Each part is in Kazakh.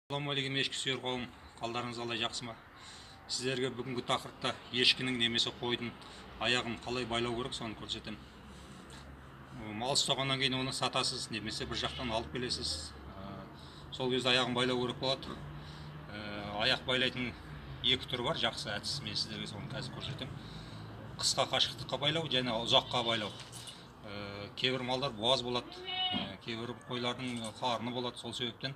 Ассалаумағалейкум ешкі сүйер қауым, қалдарыңыз қалай, жақсы ма? Сіздерге бүгінгі тақырыпта ешкінің немесе қойдың аяғын қалай байлау керек, соны көрсетемін. Мал ұстағаннан кейін оны сатасыз немесе бір жақтан алып келесіз. Сол кезде аяғын байлау керек болады. Аяқ байлайтын екі түрі бар, жақсы әдіс, мен сіздерге соны қазір көрсетемін. Қысқа қашықтыққа байлау және ұзаққа байлау. Кейбір малдар буаз болады, кейбір қойлардың қарны болады, сол себептен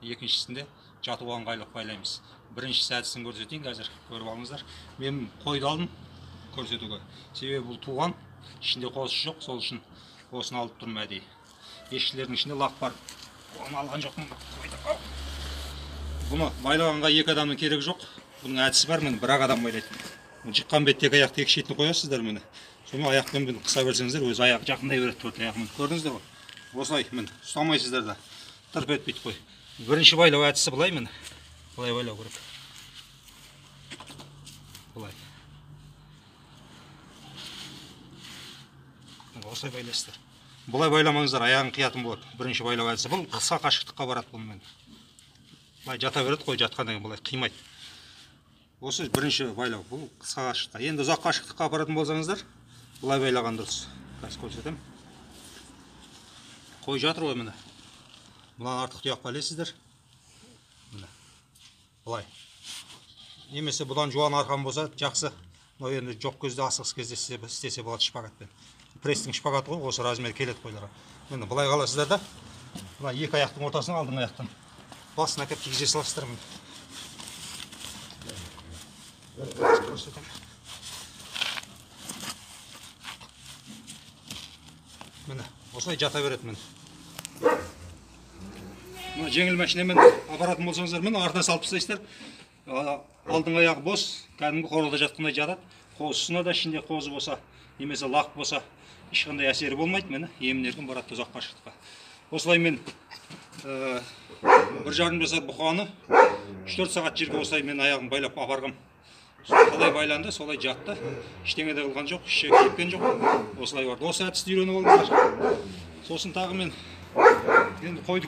екіншісінде жатуға ыңғайлы байлаймыз. Біріншісі әдісін көрсетейін, қазір көріп алыңыздар. Мен қойды алдым көрсетуге. Себебі бұл туған, ішінде қозы жоқ, сол үшін осыны алып тұрмын әдейі. Ешкілердің ішінде лақ бар, оны алған жоқпын. Бұны байлағанға екі адамның керегі жоқ. Бұның әдісі бар, міне бір-ақ адам байлайды. Жыққан бетте екі аяқты екі шетін қоясыздар міне. Сонымен аяқпен бұны қыса берсеңіздер, өзі аяқ жақындай береді, төрт аяғымен. Көрдіңіздер ғой? Осылай міне ұстамайсыздар да, тырп етпейді қой. Бірінші байлау әдісі былай міне. Былай байлау керек. Былай. Осылай байлайсыздар. Былай байламаңыздар, аяғын қиятын болады. Бірінші байлау әдісі. Бұл қысқа қашықтыққа барады бұнымен. Былай жата береді қой, жатқаннан кейін былай қимайды. Осы бірінші байлау, бұл қысқа қашықтыққа. Енді ұзақ қашықтыққа апаратын болсаңыздар, былай байлаған дұрыс. Қазір көрсетемін. Қой жатыр ғой міне. Мынаны артық тұяқ байлайсыздар. Міне. Былай. Немесе бұдан жуан арқан болса жақсы. Мынау енді жоқ кезде, асығыс кезде істесе болады шпагатпен. Пресстің шпагаты ғой, осы размер келеді қойларға. Міне былай қаласыздар да, мына екі аяқтың ортасына алдыңғы аяқтан басын әкеп кигізе саласыздар міне. Көрсетемін. Міне, осылай жата береді міне. Мына жеңіл машинамен апаратын болсаңыздар, міне артына салып тастайсыздар. Алдыңғы аяғы бос, кәдімгі қорада жатқандай жатады. Қозысына да ішінде қозы болса, немесе лақ болса, ешқандай әсері болмайды. Міне емін-еркін барады ұзақ қашықтыққа. Осылай мен 1,5 жасар бұқаны 3-4 сағат жерге осылай мен аяғын байлап апарғам. Қалай байланды, солай жатты. Ештеңе де қылған жоқ, іші кепкен жоқ. Осылай барды. Осы әдісті үйреніп алыңыздар. Сосын тағы мен енді қойды